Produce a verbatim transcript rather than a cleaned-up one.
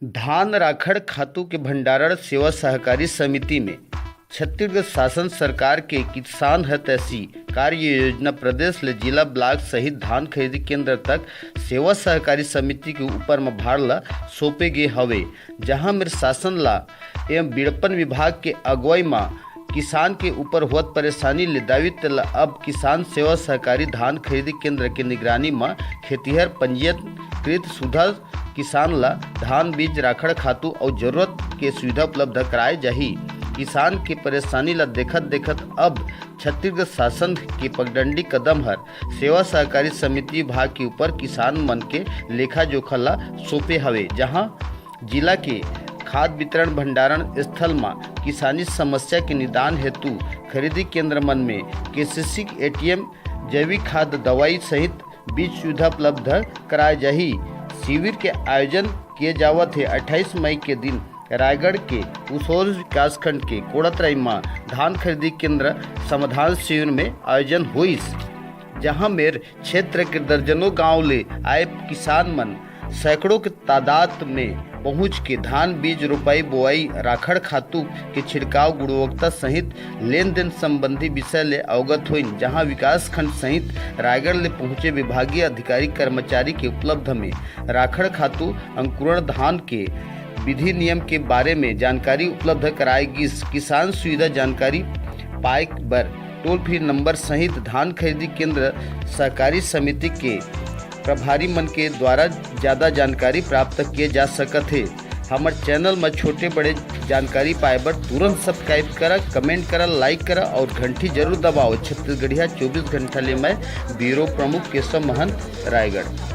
धान राखड़ खातू के भंडारण सेवा सहकारी समिति में छत्तीसगढ़ शासन सरकार के किसान हितैषी कार्य योजना प्रदेश ले जिला, ब्लॉक सहित धान खरीदी केंद्र तक सेवा सहकारी समिति के ऊपर म भार ला सौंपे गे हवे, जहां मेर शासन ला एवं बिड़पन विभाग के अगुवाई म किसान के ऊपर होत परेशानी ले दावित ला अब किसान सेवा सहकारी धान खरीदी केंद्र के निगरानी म खेतिहर पंजीयनकृत सुधा किसान ला धान बीज, राखड़ खातू अउ जरूरत के सुविधा उपलब्ध कराए जाही। किसान के परेशानी ला देखत देखत अब छत्तीसगढ़ शासन के पगडंडी कदम हर सेवा सहकारी समिति विभाग के ऊपर किसान मन के लेखा जोखा ला सौंपे हवे, जहां जिला के खाद वितरण भंडारण स्थल म किसानी समस्या के निदान हेतु खरीदी केंद्र मन में केसीसी एटीएम, जैविक खाद, दवाई सहित बीज सुविधा उपलब्ध कराए जाही। शिविर के आयोजन किए जावत हे अट्ठाईस मई के दिन रायगढ़ के उसोर विकासखंड के कोड़ातराई म धान खरीदी केंद्र समाधान शिविर में आयोजन होइस, जहां मेर क्षेत्र के दर्जनों गांव ले आए किसान मन सैकड़ों के तादाद में पहुंच के धान बीज रोपाई, बोआई, राखड़ खातू के छिड़काव, गुणवत्ता सहित लेन देन संबंधी विषय ले अवगत होइन, जहां विकासखंड सहित रायगढ़ ले पहुंचे विभागीय अधिकारी कर्मचारी के उपलब्ध में राखड़ खातू, अंकुरण धान के विधि नियम के बारे में जानकारी उपलब्ध कराए गिस। किसान सुविधा जानकारी पाए बर टोल फ्री नंबर सहित धान खरीदी केंद्र सहकारी समिति के प्रभारी मन के द्वारा ज्यादा जानकारी प्राप्त किए जा सकत हे। हमर चैनल म छोटे बड़े जानकारी पाए बर तुरंत सब्सक्राइब करा, कमेंट करा, लाइक करा और घंटी जरूर दबाओ। छत्तीसगढ़िया चौबीस घंटा ले मैं ब्यूरो प्रमुख केशव महंत, रायगढ़।